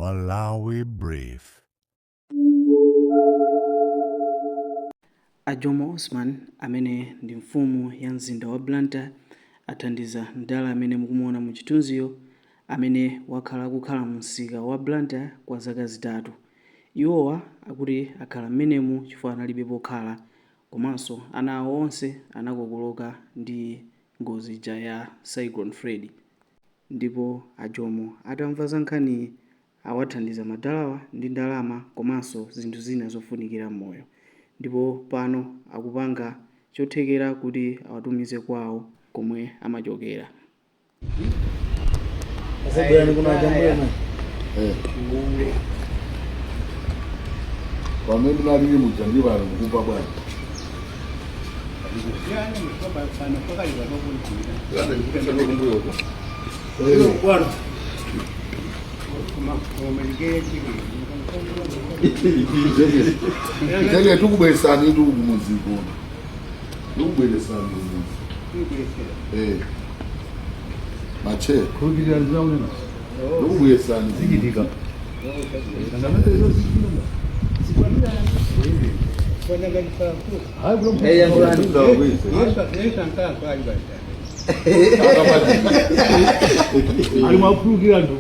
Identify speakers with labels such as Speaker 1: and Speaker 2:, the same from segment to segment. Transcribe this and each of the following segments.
Speaker 1: Malawi Brief.
Speaker 2: A Jomo Osman amene ndi mfumu ya mzinda wa Blantyre athandiza mdala amene mukumuona mu chithunziyo amene wakhala akukhala mu msika wa Blantyre kwa zaka 3. Iwowa akuti akhala mmenemu chifukwa analibe pokhala komanso ana awo onse anakokoloka ndi ngozi ija ya Cyclone Freddy. Ndipo a Jomo atamva za nkhaniyi awathandiza madalawa ndi ndalama komanso zinthu zina zofunikira m'moyo. Ndipo pano akupanga chothekera kuti awatumize kwawo komwe amachokera.
Speaker 3: Asabwerani kuno ajambuleni.
Speaker 4: Pamene ndinalili muja ndi pano mukumva bwanji?
Speaker 3: Bwana.
Speaker 4: Tenge tikubweresani tu kumuzi kuno. Tikubweresani kumuzi. Mache.
Speaker 3: Khulupirira zaunena.
Speaker 4: Tikubweresani.
Speaker 3: Zichitika. Hayi kulo. Ali mwakhulupirira ndu.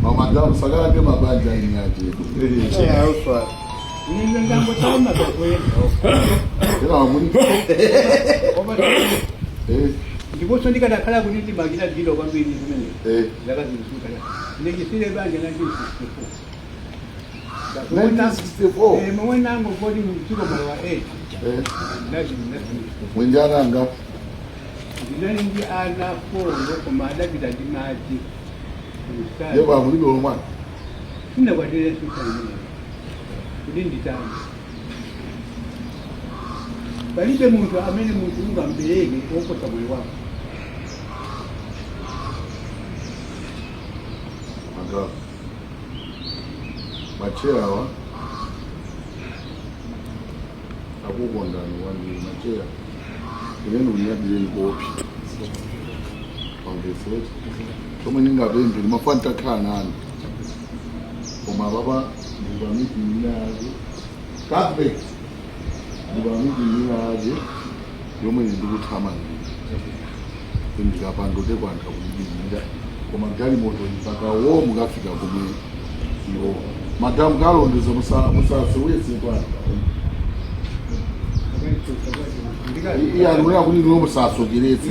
Speaker 4: Mamadamu sakala ndi mabanja ini aje. Ena muli.
Speaker 5: Ndiponso ndikanakhala kuti ndimachita dilo kwambiri zimene zakazizuka ndichisire banja 1964.
Speaker 4: 1964.
Speaker 5: Momwe nango kodi mdziko malo wa 8
Speaker 4: Mwenjananga.
Speaker 5: Ndinali ndi ana 4 koma adapita ndi madzi.
Speaker 4: Yeba mulibe omwana.
Speaker 5: Sinakwatire sitaimeneyo kuti nditani. Palibe munthu amene munthu ungambereke woposa moyo wako.
Speaker 4: Magawo. Macheya awa akukondani kwambiri macheya. Ine ndikunyadileni kopi. Pamveseti. Chomwe ndingapemphe ndimafuna nditakhala nanu. Koma papa ndi pa meeting ina yake. Cuthbert. Ndi pa meeting ina yake yomwe ine ndikuthamangira. Ndikapanda te anthu akundidikira. Koma galimoto mpaka wo mukafika komwe iwo. Madamu kalondeza musasewetse pano. Iye anonena kuti ndiwo musasokeretse.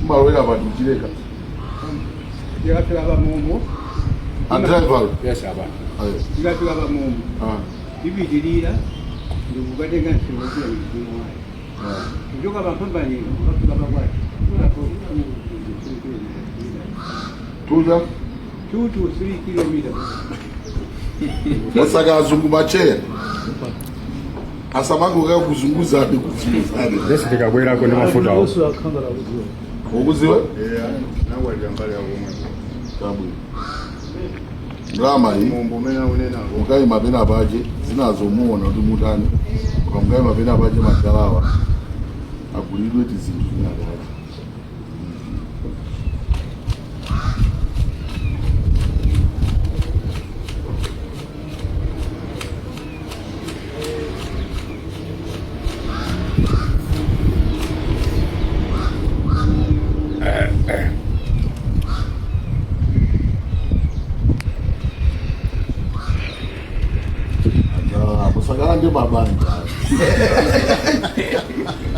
Speaker 4: Mmalowera pati kuchileka.
Speaker 5: Ndikafika pamumu.
Speaker 4: A driver.
Speaker 6: Yes, aba.
Speaker 4: Ayo.
Speaker 5: Ndikafika pamumu. Ndipitirira ndikukatenga msewu wopita mzimu wayo. Kuchoka pamphambano ukafika pakwati.
Speaker 4: Tuza.
Speaker 5: 2 to 3 kilometers.
Speaker 4: Masaka azungu macheya. Asamango kakuzunguzani kuzunguzani.
Speaker 6: Lesi tikabwerako ndi mafuta awo.
Speaker 3: Yesu akhangala kuziwa.
Speaker 4: Ukuziwe?
Speaker 6: Nakwalira mbali yakomwe.
Speaker 4: Kabwe. Ndalama iyi.
Speaker 6: Mumbu umene akunena.
Speaker 4: Mukayima pena pache zinazomuona kuti mutani. Koma mukayima pena pache madalawa agulidwe tizinthu zinakache. Musakala ndi mabanja.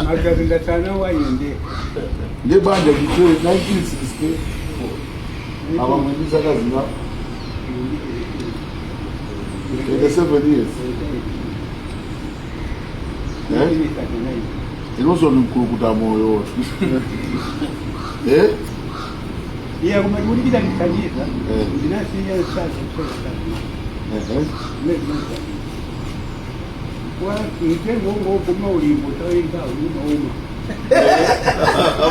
Speaker 5: Magazi ndatsana wayende.
Speaker 4: Ndi banja chichewe 1964. Apa mwini zaka zina 87 years. Inonso ni mkulukuta moyo.
Speaker 5: Iya koma ndikuti ndithandiza. Ndinasiya nsasa kusasa. Wa mtengo ngogoma ulimbo tawenga uma uma.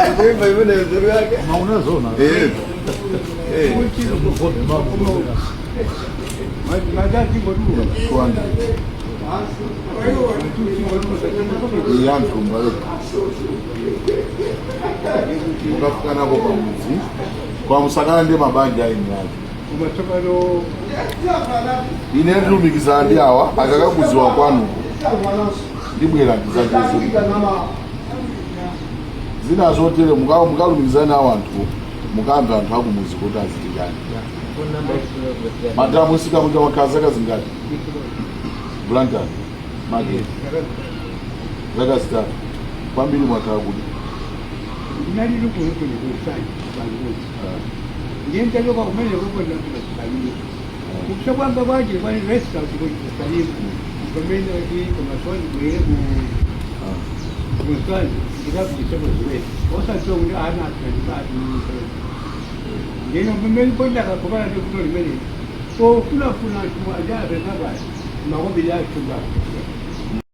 Speaker 6: Akuimba imene nzeru yake.
Speaker 3: Maunazona.
Speaker 5: Magazi ngoduka.
Speaker 4: 200. Iya ntumba.
Speaker 5: Kuti
Speaker 4: Mukafika nako pamudzi kwamusangana ndi mabanja aini ake.
Speaker 5: Koma tsopano
Speaker 4: Ine ndilumikizana ndi awa, akakakuziwa kwanuko ndibwera ndizachezera zina zotere. Mukalumikizana nawo anthu, mukamve anthu akumuzi kuti azitikani. Madamu sika muja wakhala zaka zingati Blantyre market? Zaka 3 kwambiri. Mwakhala kuti?
Speaker 5: Ndinali lukulukulu kusanje banguzi. Ndiye ntachoka kumene kuko ndapita kusalima. Kupsa kwanga kwaje kwani rest house kusalima pamene kuti kumaswani bwere ku kusanje ndikabviseko ziwene osadziwa kuti ana atandibati. Ndino pamene pondakakumana ndikuto limene pofunafuna anthu andapeza pali makobiri acho.